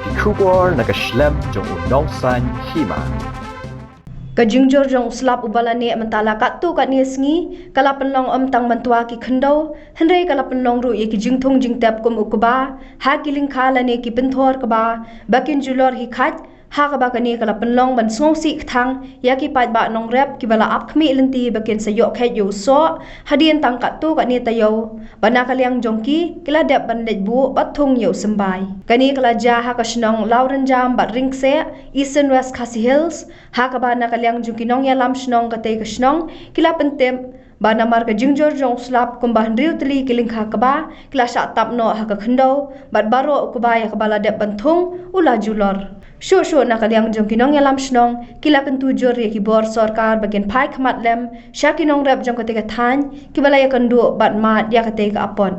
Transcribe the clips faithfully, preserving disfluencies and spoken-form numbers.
Ki khubor na ka shlem jong u nongsan hima. Ka jingjur jong u slap uba la neh mynta la katto katne sngi ka la pynlong ym tang myntoi ki khyndew, hynrei ka la pynlong ruh ïa ki jingthung jingtep kum u kba ha ki lyngkha lane ki pynthor kba ba kin julor hi khat, ha kaba kane ka la pynlong ban sngewsih kthang ïa ki paidbah nongrep kiba la ap khmih lynti ba kin sa ïoh khet ïa u soh hadien tang katto katne taïew, ba na ka liang jong ki ki la dep ban leit buh bad thung ïa u symbai. Kane ka la jia ha ka shnong Lawrynjam bad Ringseh, Eastern West Khasi Hills, ha kaba na ka liang jong ki nongïalam shnong katei ka shnong ki la pyntip ba namar ka jingjur jong u slap kumba hynriew tylli ki lyngkha kba ki la shah tap noh ha ka khyndew, bad baroh u kba ïa kaba la dep ban thung u la julor. Shuh shuh na ka liang jong ki nongïalam shnong ki la kyntu jur ïa ki bor sorkar ba kin phai khmat lem sha ki nongrep jong katei ka thaiñ kiba la ïakynduh bad mad ïa katei ka apot.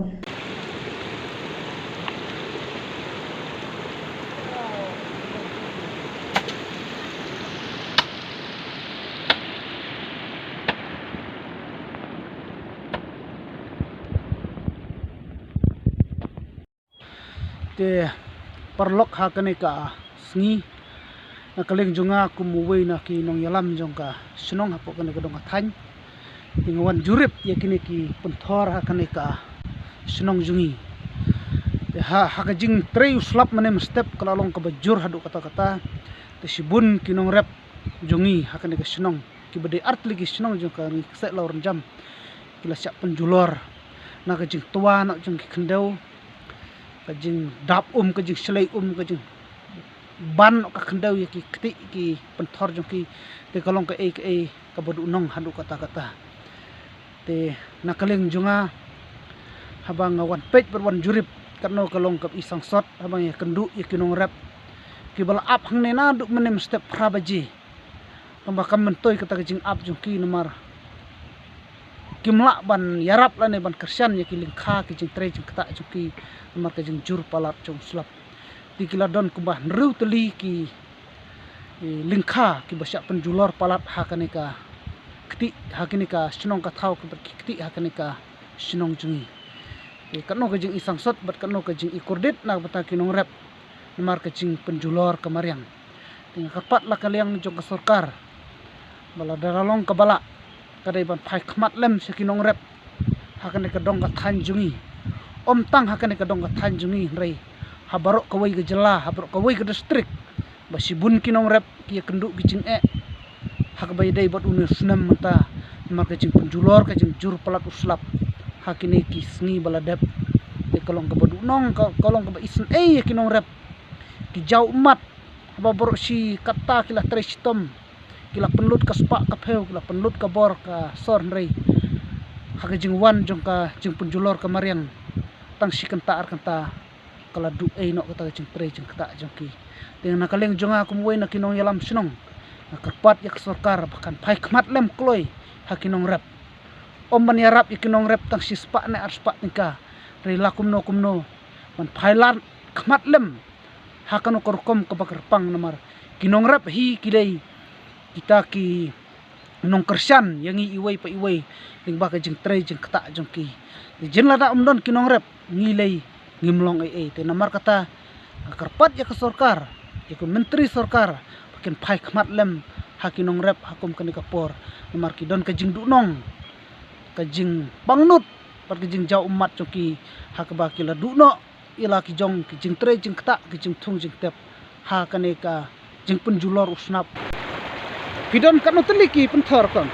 Te paralok, ha kane ka sngi, na ka liang jong nga kum uwei na ki nongïalam jong ka shnong hapoh kane ka dong ka thaiñ, te nga wan jurip ïa kine ki pynthor ha kane ka shnong jong ngi. Te ha, ha ka jingtrei u slap mynne mynstep ka la long kaba jur haduh katta katta. Te shibun ki nongrep jong ngi ha kane ka shnong, kiba dei artylli ki shnong jong ka ngi kseh Lawrynjam, ki la shah pynjulor na ka jingtwa noh jong ki khyndew, ka jingdap um, ka jingshlei um, ka jingban noh ka khyndew ïa ki kti ki pynthor jong ki. Te ka long kaei kaei kaba duhnong haduh katta katta. Te na ka liang jong nga, haba nga wan peit bad wan jurip, katno ka long kaba i sangsot haba nga ïakynduh ïa ki nongrep kiba la ap hangne naduh mynne mynstep phra baje. Tangba kam myntoi kata ka jingap jong ki namar kim lah ban ïarap lane ban kyrshan ïa ki lyngkha ki jingtrei jingktah jong ki namar ka jingjur palat jong u slap. Te ki la don kumba hynriew tylli ki, eh, lyngkha kiba shah pynjulor palat ha kane ka kti, ha kane ka shnong ka thaw, kiba ki kti ha kane ka shnong jong ngi. Eh, katno ka jing i sangsot bad katno ka jing i kordit na ka bynta ki nongrep namar ka jingpynjulor ka mariang. Te nga kyrpad la ka liang jong ka sorkar ba lada la long kaba lah, ka dei ban phai khmat lem sha ki nongrep ha kane ka dong ka thaiñ jong ngi. Ym tang ha kane ka dong ka thaiñ jong ngi, hynrei ha baroh kawei ka jylla, ha baroh kawei ka district, ba shibun ki nongrep ki ïakynduh ki jingeh ha kaba ïadei bad une u snem mynta namar ka jingpynjulor, ka jingjur palat u slap ha kine ki sngi ba la dep. Te ka long kaba duhnong, ka, ka long kaba isynei ïa ki nongrep, ki jaw ummat. Haba baroh shi katta ki la trei shitom, ki la pynlut ka spah ka phew, ki la pynlut ka bor ka sor, hynrei ha ka jingwan jong ka jingpynjulor ka mariang, tang shi kynta ar kynta ka la duh ei noh kata ka jingtrei jingktah jong ki. Te na ka liang jong nga kum uwei na ki nongïalam shnong, nga kyrpad ïa ka sorkar ba kan phai khmat lem kloi ha ki nongrep. Ym ban ïarap ïa ki nongrep tang shi spah ne ar spah tyngka, hynrei la kumno kumno ban phai lad khmat lem ha kano ka rukom kaba kyrpang namar ki nongrep hi ki dei kita ki nongkyrshan ïa ngi iwei pa iwei lyngba ka jingtrei jingktah jong ki. Te jin lada ym don ki nongrep, ngi lei ngim long ei ei. Te namar kata nga kyrpad ïa ka sorkar, ïa ka myntri sorkar, ba kin phai khmat lem ha ki nongrep ha kum kane ka por namar ki don ka jingduhnong, ka jingpangnud bad ka jingjaw ummat jong ki ha kaba ki la duh noh ïa la ki jong ki jingtrei jingktah, ki jingthung jingtep ha kane ka jingpynjulor u slap. Phi don katno tylli ki pynthor kong?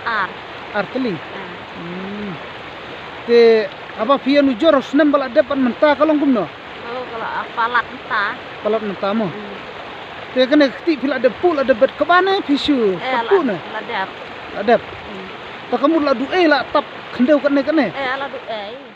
Ar. Ar tylli. Ah. Hmm. Te haba phi ïanujor u snem ba la dep bad mynta ka long kumno? Oh, ka la, ah, palat mynta. Palat mynta mo. Hmm. Te kane ka kti phi la dep puh, la dep bet kaba ne phi shu pat puh ne? Eh, la, la dep. La dep. Hmm. Ta ka mut la duh ei, la tap khyndew katne katne? Eh, la duh ei.